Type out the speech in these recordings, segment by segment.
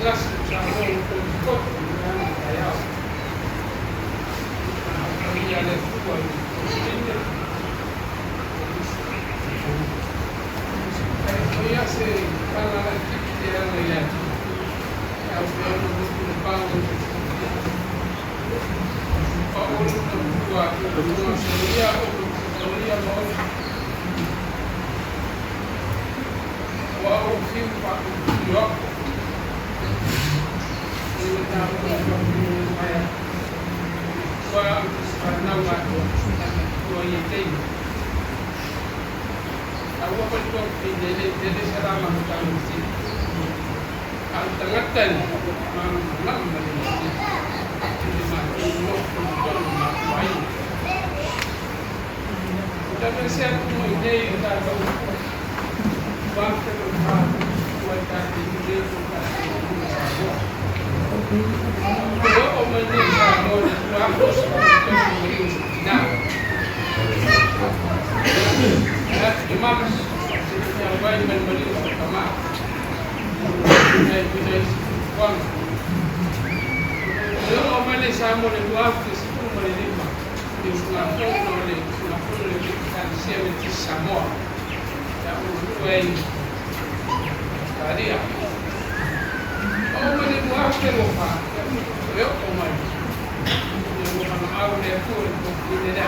lasilasi o Samoa ua outou lipoti i le aga taeao. Faamanuia le Atua i le Peresetene o ia se tala laitiiti e ala ia te au pe ono motu le pau o le silafia. O o le tautua i le soia o le soia ma oe. Ua ou fiu faapuipui o aku. I le taua o mai atu. Ua ou te fanau atoa ae matua ia taimi. A ua fai e le tele se la mafuta tele. A o le tagata e malamalama le tele i le matou nofo i totonu o matou aiga. O tatou atu mai nei o tatou 2004 ua tatou nei o tatou i Samoa. O o mai nei Samoa le 2019 na. E mama se ia vai mai mali o tama. Ai ai kuanga. E o mai nei Samoa le 2015. I usugafono le usugafono le Ekalesia Metotisi Samoa. Ia ua ai Australia. O mai le 2004, e o mai. Ia ua mana au le Atua i le le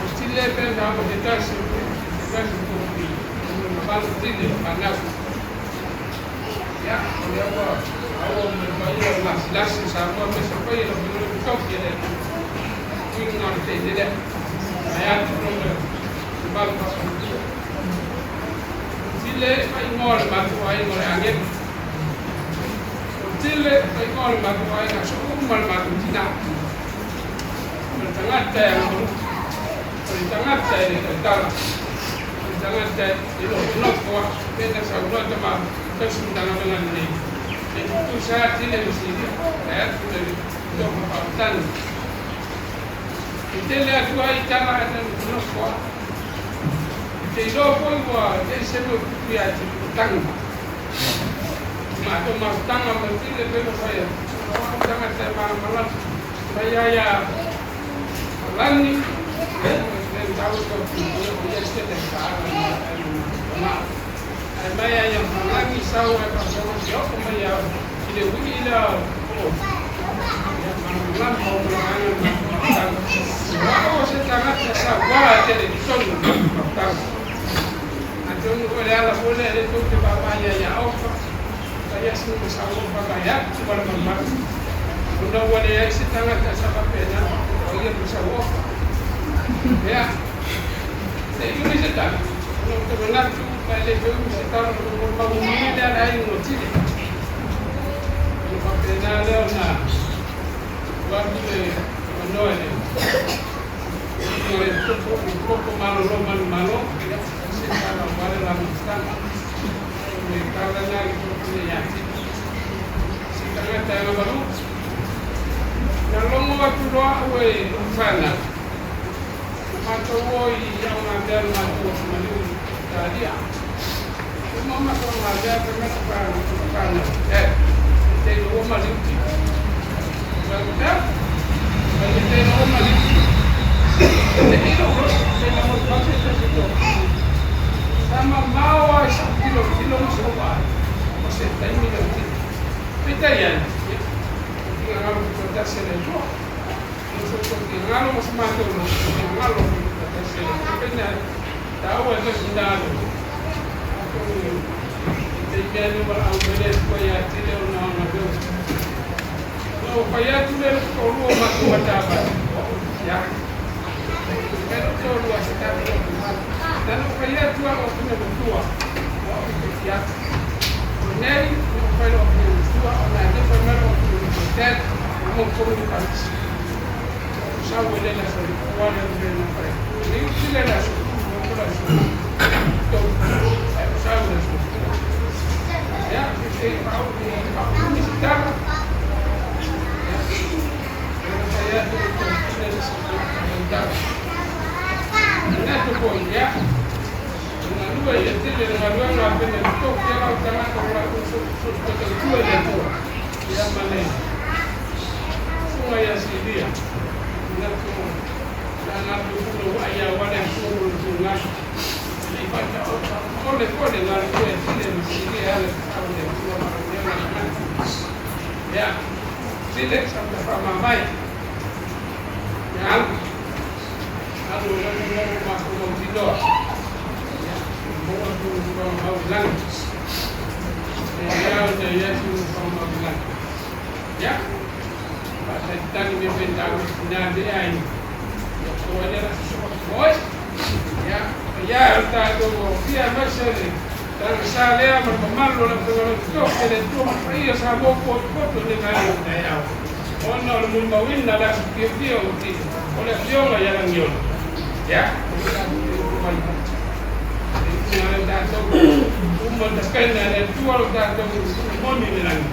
O tile pe na o te tasi, te tasi ko ki, o na valu tile o fanau. Ia, o lea ua au o me mai o lasilasi Samoa me sa pai o le toki le. Kuinga o te le. Ai atu no me valu pa Tile fai ngoa le matu ai ngo le angen. O tile fai ngoa le matu ai na so uma le matu tina. O le tagata e ngolu. O le tagata e le tautala. O le tagata e lo nofo a. Pena sa unoa tama tausi matagaluega lenei. E tutusa tele ma silia. E atu le tofa faamatani. E tele atu ai tala e na nofo a. Te iloa foi ua ese mo tupu ia te tanga. Ma to mafutaga ma tile pe ma fai. O tagata e malamalama. Mai ai a lani. E tau to o ia se te ka ma. Ai mai ai a lani sau e pa so o o mai a i le ui la o. Ia malamalama o ma ana ma tanga. Wa o se tagata sa wa te le tonu mafutaga. Atonu o le ala foi lea le tou te vaavaai ai ia ofa. Ia si ma sa o pa ya tu wala ma. Ona ua leai se tagata sa faapena o ia ma sau ofa. Ia. Se i umi se tala. Ona ou te manatu ma e le toe umi se tala o maumauga le ala ai o tile. Ona faapena lea ona ua atu le avanoa le le koko malolo manumalo ia se tala o wale la mafutaga. Le tala na i toko le ia tile. Se tagata e lavalu. Na logo atu loa au e fanau. Matou o i au ngā mea le matou maliu i Italia. O ma matou ngā mea pe mea whanau. E, te ino o maliu ti. Wa te, wa te ino o maliu ti. Te ino o te ino o te te te to. Sama mao ai sa kilo kilo mo sa wa. O se taimi le ti. Pita ia. Tinga ngalo ko ta se le to. No so ko ti ngalo mo sa matou no ngalo ko ta se le. Pena ta o e ndalo. Te mea ni wala au mele ko ia tile o na na beo. No pa ia tu le ko lu ma tu ta ba. Ya. Pero to lu a se ta ko ma. Ta no pa ia tu a o pina tua. O ya. Nei no pa lo pina tua o na ne pa mero o pina te mo ko ni pa. Sa wele la so wa le le na pa. Ni tile la so mo la so. To sa wele so. Ya, te pau ni pau ni sitara. Ya. Pero kaya tu tu le so ta. Na to ko ya. Na lua ya. tele le galuega pe na totofi lau tagata o latou so tautua i le Atua. Ia ma le susuga ia Silia, manatu na latou punouai aua le Atua mo le tulaga. E le i faataole foi le galulue a Sile ma Silia e ala i le tatau i le Atua ma auaunaga a tagata. Ia, Sile, sau ta faamavae. Ia alu. Alu o lea ua maua matou mautinoa. Ia, ua maua tou nofoaga mau i lagi. E ao ona i ai sou nofoaga mau i lagi. Ia, faatalitali mea pe tau i tina le aiga. Ia, o ai lea la sosoo atu ma oe. Ia, paia e o le tatou aofia aemaise le tagisa lea ma le mamalu o le aufaigaluega totofi a le Atua ma le paia o Samoa ua potopoto i lenei vaega o le taeao, ona o le molimauina le aso fiafia o Tino, o le Afioga ia Lagiono. Ia, o le tatou te mai le tatou uma tapena e le Atua lo tatou moni i le lagi.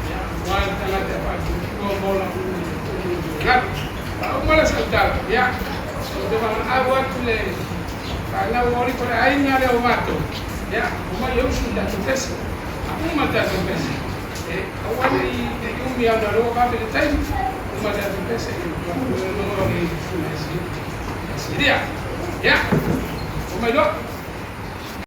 Ia, aua le tagata e faatuatua mo la ulu. Faauma le sautala, ia, ou te valaau atu le fanau o alii o le aiga lea o matou, ia, omai e usu i tatou pese. A uma tatou pese, e aua ne i umi ona o lea ua vave le taimi, uma tatou pese, e logo le susuga e Silia. Ia, omai loa.